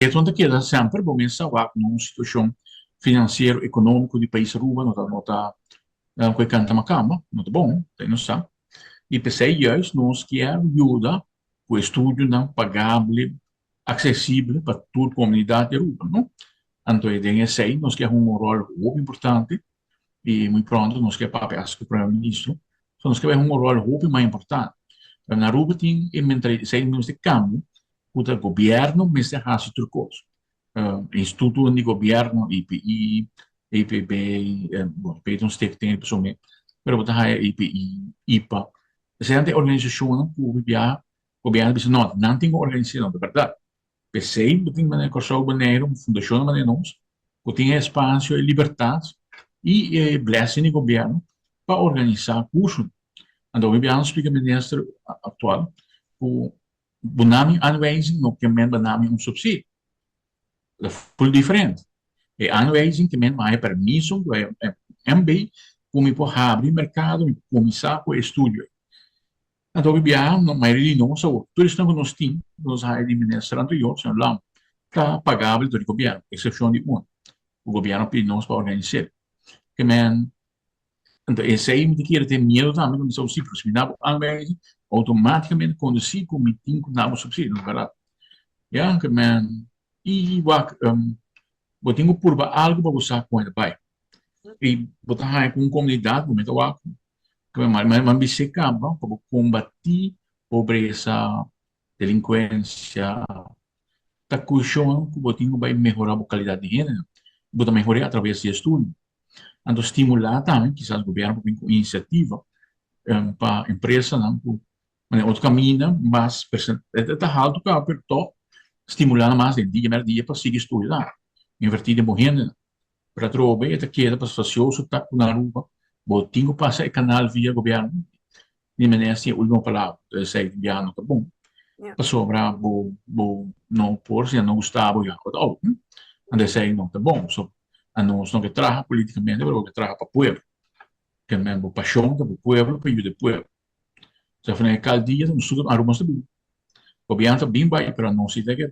Eton ta keda semper bo mes sa wak nos situacion financiero economico di pais Aruba no ta no ta cu e canta macamba, no ta bon, ta nos sa. Y pesey juist nos kier yuda cu estudionan pagable, accesible pa tur comunidad di Aruba, no. Anto den esey nos kier hunga un rol hopi importante y muy pronto nos kier papia hasta cu e Primer Ministro, so nos kier bay hunga un rol hopi mas importante. Pero na Aruba tin e mentalidad, esey mester cambia ku ta gobièrnu mester hasi tur kos. Institutonan di gobièrnu, IPI, EPB, bon EPI ta un stichting e persona mes, pero bo ta haya EPI, ipa, esei nan ta e organisashonnan ku hopi biaha gobièrnu ta bisa no, nan tin ku organisá, no ta bèrdat. P'esei bo tin manera Kòrsou, Boneiru, fundashonnan manera nos ku tin e espasio, e libertat i e blessing di gobièrnu pa organisá kursonan. Anto hopi biaha nos splika minister aktual ku Bo nami aanwijzing no ke men bo nami un subsidie. Ta full diferente. E aanwijzing ke men bo haya permiso ku e MB ku mi por habri merkado, mi por kuminsá ku e estudio ei. Anto hopi biaha mayoria di nos awor, tur esnan ku nos tin, ku nos haya di minister anterior, señor Lam, ta pagabel dor di gobièrnu, eksepshon di un, ku gobièrnu a pidi nos pa organis'é. Ke men Anto esei mi ta kere ten miedu tambe ku mi sa si, pero si mi dabo aanwijzing, automaticamente kondusí ku mi tin ku dabo subsidio, no bèrdat? Ya, ke men i wak bo tin ku purba algu pa bo sa kon e ta bai. I bo ta haña ku un komunidat bo mester wak ku men bis'é kaba pa bo kombatí pobresa, delinkuensia, ta kushon ku bo tin ku bai mehorá bo kalidat di hende. Bo ta mehor'é atraves di estudio. Anto stimulá tambe kisas gobièrnu por bin ku inisiativa pa empresanan ku manera otro kaminda mas e ta haltu kaba pero tòg stimulá nan mas den dia mèrdia pa sigui studia nan, invertí den bo hendenan. Pero atrobe e ta keda pasobra fasioso ta ku na Aruba bo tin ku pasa e kanal via gobièrnu Di manera si e ultimo palabra, entonces esei tin biaha no ta bon, pasobra bo bo no por si a no gusta bo ya bo ta out, anto esei no ta bon, so anos no ke traha politicamente pero bo ke traha pa pueblo, ke men bo pasion ta pa pueblo pa yuda e pueblo, so afinal e kal dia ta un stuk Aruba nos ta biba, gobierno ta bin bai pero anos si ta keda.